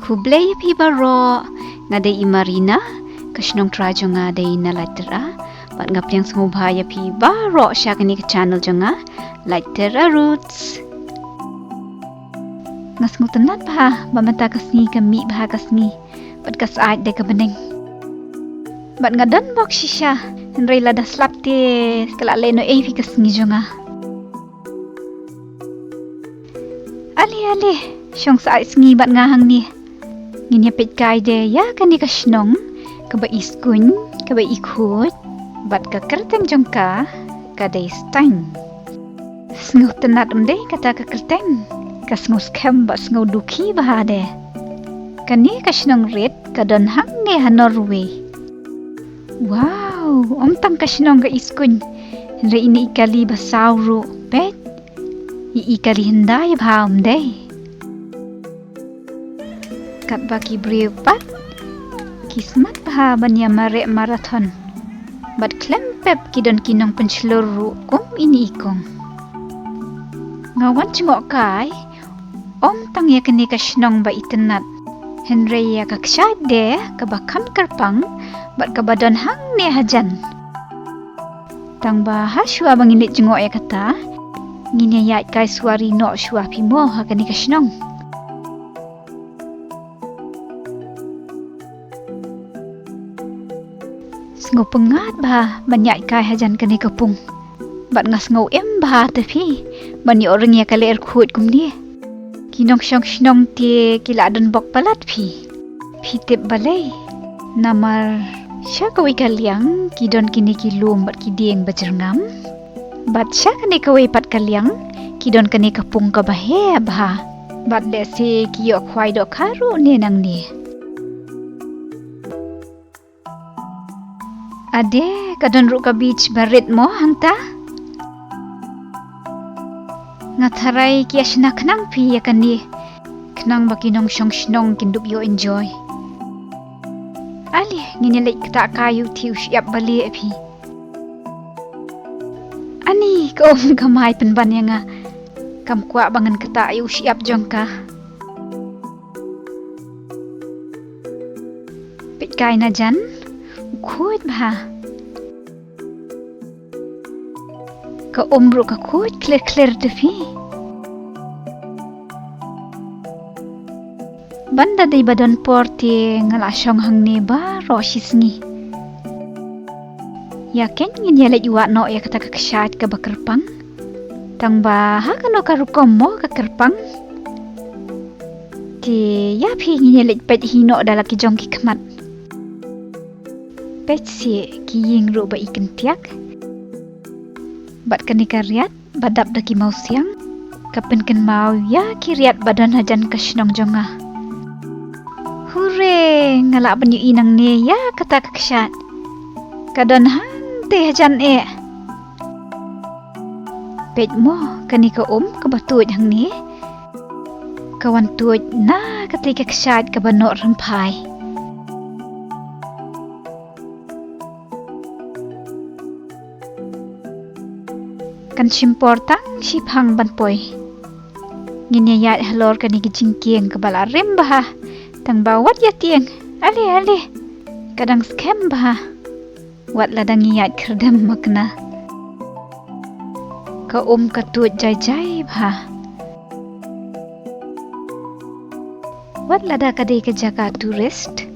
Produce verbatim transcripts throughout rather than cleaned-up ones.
Khublei ïa phi baroh, nga dei i Marina, ka shnong trai jong nga dei na Laitera, bad nga pdiang sngewbha ïa phi baroh sha kane ka channel jong nga, Laitera Roots. Nga sngewtynnat bha ba mynta ka sngi ka mih bha ka sngi, bad ka syaid da ka bneng. Bad nga don bok shisha, hynrei lada slap te ka la leh noh ei phi ka sngi jong nga. Ale ale, shong syaid sngi bad nga hangne. Ngin ïa peit kai de ïa kane ka shnong, kaba i skuin, kaba i khuid, bad ka kyrteng jong ka, ka dei Stang. Sngewtynnat um dei kata ka kyrteng, ka sngew skhem bad sngew dukhi bha de. Kane ka shnong rit, ka don hangne ha Norway. Wow, ym tang ka shnong ka i skuin, hynrei ine i kali ba saw ruh, peit. I i kali hyndai bha um dei. Katba ki briew pat ki smat bha ban ïa mareh marathon. Bad khlem pep ki don ki nongpynshlur ruh kum ine i kong. Nga wan jngoh kai, ym tang ïa kane ka shnong ba itynnat, hynrei ïa ka kshaid de kaba kham kyrpang, bad kaba don hangne hajan. Tang ba ha shuwa ba ngin leit jngoh ïa kata, ngin ïa ïaid kai suwari noh shuwa phi mo ha kane ka shnong. Sngewpyngngad bha ban ïaid kai hajan kane ka pung. Bad nga sngew im bha te phi, ban ïoh ring ïa ka lyer khuid kumne. Ki nongshong shnong te ki la don bok palat phi. Phi tip balei? Namar sha kawei ka liang ki don kine ki lum bad ki dieng ba jyrngam. Bad sha kane kawei pat ka liang ki don kane ka pung kaba heh bha. Bad lehse ki ïoh khwai dohkha ruh ne nangne. Ade, ka don ruh ka beach ba rit mo hangta. Nga tharai ki ïa shna khnang phi ïa kane, khnang ba ki nongshong shnong kin dup ïoh enjoy. Ale, ngin ïa leit ktah kai u thiw shyiap balieh phi. Ani, ka um ka mai pynban ïa nga. Kam kwah ba ngan ktah ïa u shyiap jong ka. Peit kai na jan, u khuid bha. Ka um ruh ka khuid khlir khlir te phi. Ban da dei ba don por te nga la shong hangne baroh shi sngi. Ïa ken ngin ïa leit wad noh ïa kata ka kshaid kaba kyrpang. Tang ba ha kano ka rukom mo ka kyrpang. Te ïa phi ngin ïa leit peit hi noh da la ki jong ki khmat. Peit shi ki ïing ruh ba i kyntiak. Bad kane ka riat ba dap da ki mawsiang ka pynkynmaw ïa ki riat ba don hajan ka shnong jong nga. Hure, nga lah ban ïohi nangne ïa kata ka kshaid. Ka don hangtei hajan eh. Peit mo, kane ka um kaba tuid hangne. Ka wan tuid na katei ka kshaid kaba noh rymphai. Kan shim por tang shiphang ban poi. Ngin ïa ïaid halor kane ka jingkieng kaba la rim bha. Tang ba wat ïa tieng. Ale, ale. Ka dang skhem bha. Wat la dang ïaid khyrdem makna. Ka um ka tuid jai jai bha. Wat lada ka dei ka jaka tourist,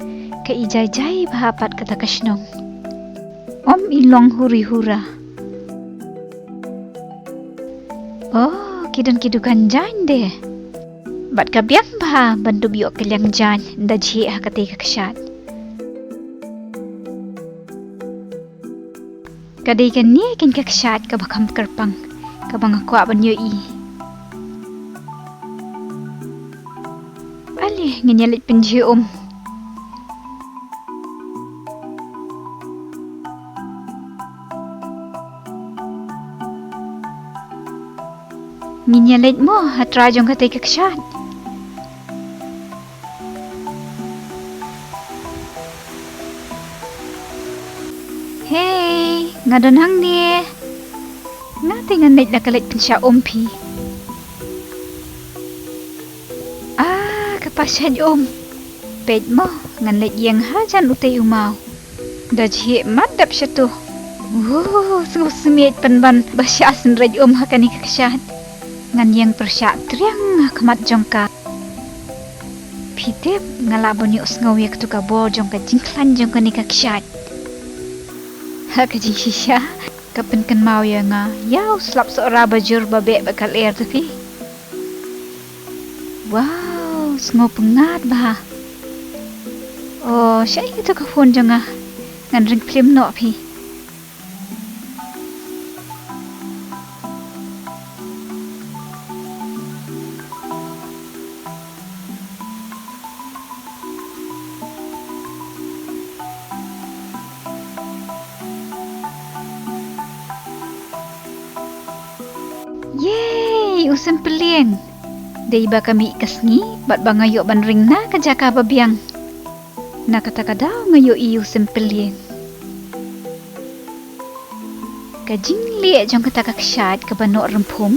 ka i jai jai bha pat kata ka shnong. Ym i long huri hura. Oh, ki don ki dukan jaiñ de. Bad ka biang bha ban dup ïoh ka liang jaiñ da jhieh ha katei ka kshaid. Ka dei kane kein ka kshaid kaba kham kyrpang, kaba nga kwah ban ïohi. Ale, ngin ïa leit pynjhieh um. Ngin ïa leit mo ha trai jong katei ka kshaid. Hei, nga don hangne. Nga te ngan leit la ka leit pynshah um phi. Ah, ka pashah um. Peit mo, ngan leit ïeng hajan utei u maw. Da jhieh mat dep shatu. Wow, sngewsmiej pynban ba shah synreit um ha kane ka kshaid. Ngan ïeng pyrshah triang ha khmat jong ka. Phi tip, nga lah ban ïohsngew ïa katu ka bor jong ka jingkhlaiñ jong kane ka kshaid. Ha ka jingshisha, ka pynkynmaw ïa nga ïa u slap sohra ba jur ba beh bad ka lyer te phi. Wow, sngewpyngngad bha. Oh, shaei katu ka phone jong nga. Ngan ring phlim noh phi. Yay, u sempelieng. Dei ba ka mih ka sngi bad ba nga ïoh ban ring na ka jaka ba biang. Na kata ka daw nga ïohi u sempelieng. Ka jingleh jong kata ka kshaid kaba noh rymphum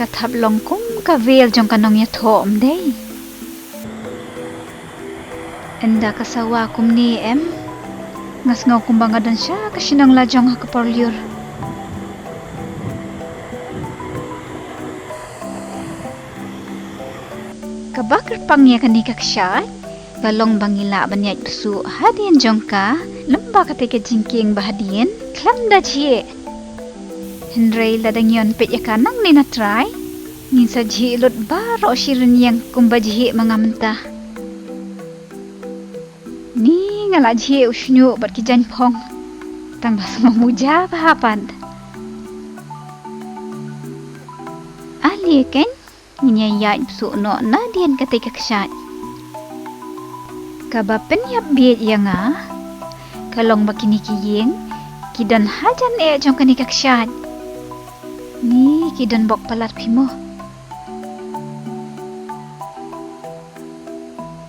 ka thap long kum ka vel jong ka nongïathoh, ym dei? Ynda ka sawa kumne em, nga sngew kumba nga don sha ka shnong la jong ha ka por lyiur. Kaba kyrpang ïa kane ka kshaid ka long ba ngi lah ban ïaid bsuh hadien jong ka lem bad katei ka jingkieng ba hadien khlem da jhieh. Hynrei lada ngi ïoh peit ïa ka nangne na trai, ngin sa jhieh lut baroh shi rynïeng kumba jhieh ma nga mynta. Ni nga la jhieh u shñiuh bad ki jaiñphong. Tang ba sngewmuja bha pat. Ale keiñ, ngin ïa ïaid bsuh noh nadien katei ka kshaid. Kaba pynïap bieit ïa nga ka long ba kine ki ïing ki don hajan eh jong kane ka kshaid. Ni ki don bok palat phi mo.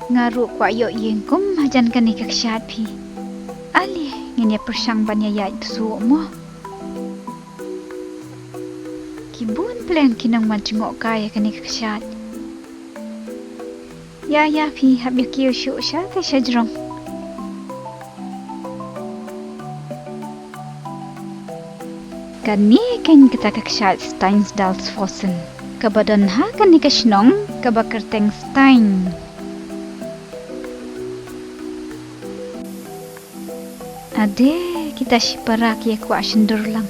Nga ruh kwah ïoh ïing kum hajan kane ka kshaid phi. Ale, ngin ïa pyrshang ban ïa ïaid bsuh mo. Ki bun pleng ki nongwan jngoh kai ïa kane ka kshaid. Ïa, ïa phi hap ïa kiew shuh shatei shajrong. Kane keiñ kata ka kshaid Steindalsfossen kaba don ha kane ka shnong kaba kyrteng Stein. Ade, kita shipara ki ïa kwah shyndur lang.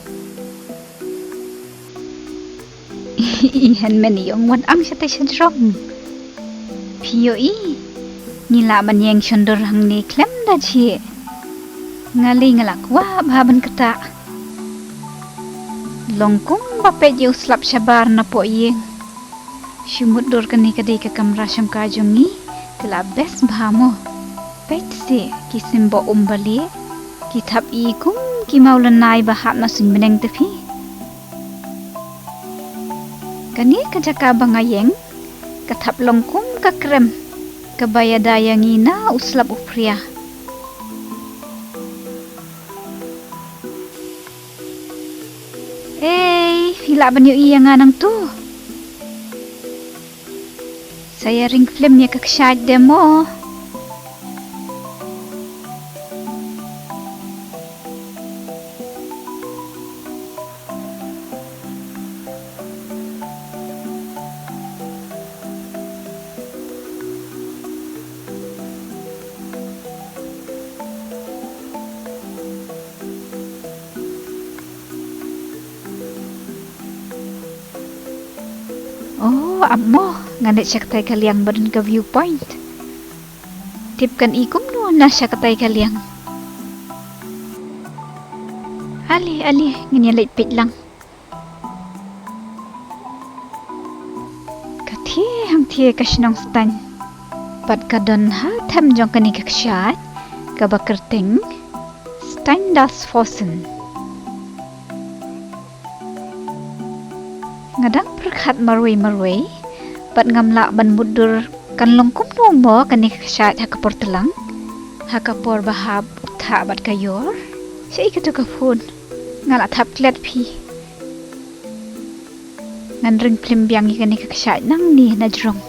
Ih, hynmen ïong, wat ang shatei shajrong. Phi ïohi, ngi lah ban ïeng shondur hangne khlem da jhieh. Nga lei nga la kwah bha ban ktah. Long kumba peit ïa u slap shabar napoh ïing. Shi mutdur kane ka dei ka kamra shongkai jong ngi, te la best bha mo. Peit seh ki sim ba um ba lieh, ki thap i kum ki mawlynnai ba hap na suiñ bneng te phi. Kane ka jaka ba nga ïeng ka thap long kum ka krem kaba ïada ïa ngi na u slap u phria. Ei, phi lah ban ïohi ïa nga nangtu. Sa ïa ring film ïa ka kshaid de mo. Oh, ap mo, ngan leit sha katai ka liang ba don ka viewpoint. Tip kan i kumno na sha katai ka liang. Ale, ale, ngin ïa leit peit lang. Ka thiah hangthiah ka shnong Stein. Bad ka don ha them jong kane ka kshaid kaba kyrteng Steindalsfossen. Nga dang pyrkhat marwei marwei bad ngam lah ban mutdur kan long kumno mo kane ka kshaid ha ka por tlang, ha ka por ba hap u thah bad ka ïor. Shaei katu ka phone? Nga la thap klet phi. Ngan ring film biang ïa kane ka kshaid nangne na jrong.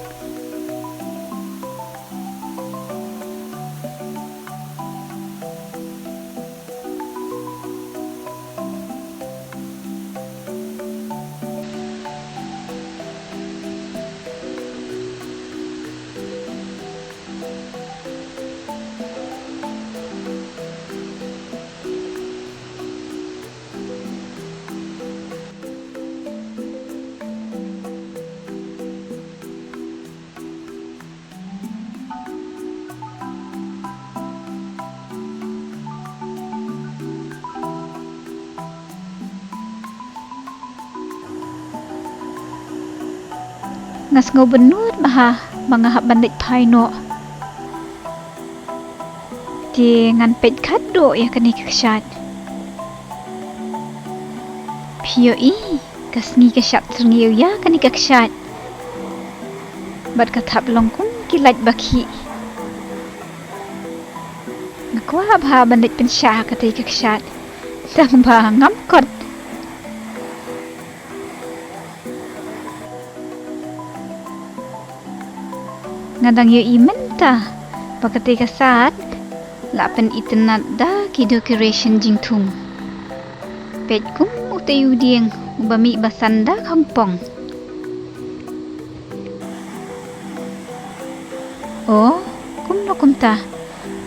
Nga sngew bynnud bha ba nga hap ban leit phai noh. Te ngan peit khadduh ïa kane ka kshaid. Phi ïohi, ka sngi ka shad syrngiew ïa kane ka kshaid. Bad ka thap long kum ki lait ba khih. Nga kwah bha ban leit pynshah ha katei ka kshaid. Tang ba ngam kot. Nga dang ïohi mynta ba katei ka kshaid la pynitynnad da ki decoration jingthung. Peit kum utei u dieng uba mih basan da khongpong. O, kumno kumta?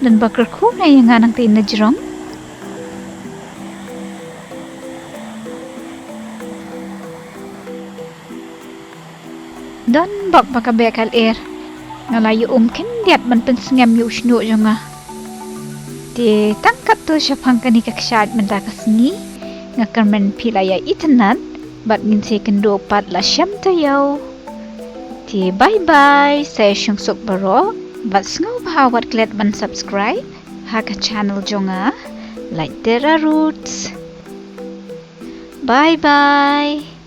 Don ba kyrkhu na ïa nga nangta na jrong. Don bok ba ka beh ka lyer. Nga la ïa um khyndiat ban pynsngem ïa u shñiuh jong nga. Te tang katto shaphang kane ka kshaid mynta ka sngi. Nga kyrmen phi la ïa itynnad bad ngin sa ïakynduh pat la shem taïew. Te bye bye, sa ïa shong suk baroh. Bad sngewbha wat klet ban subscribe ha ka channel jong nga, Laittera Roots. Bye bye.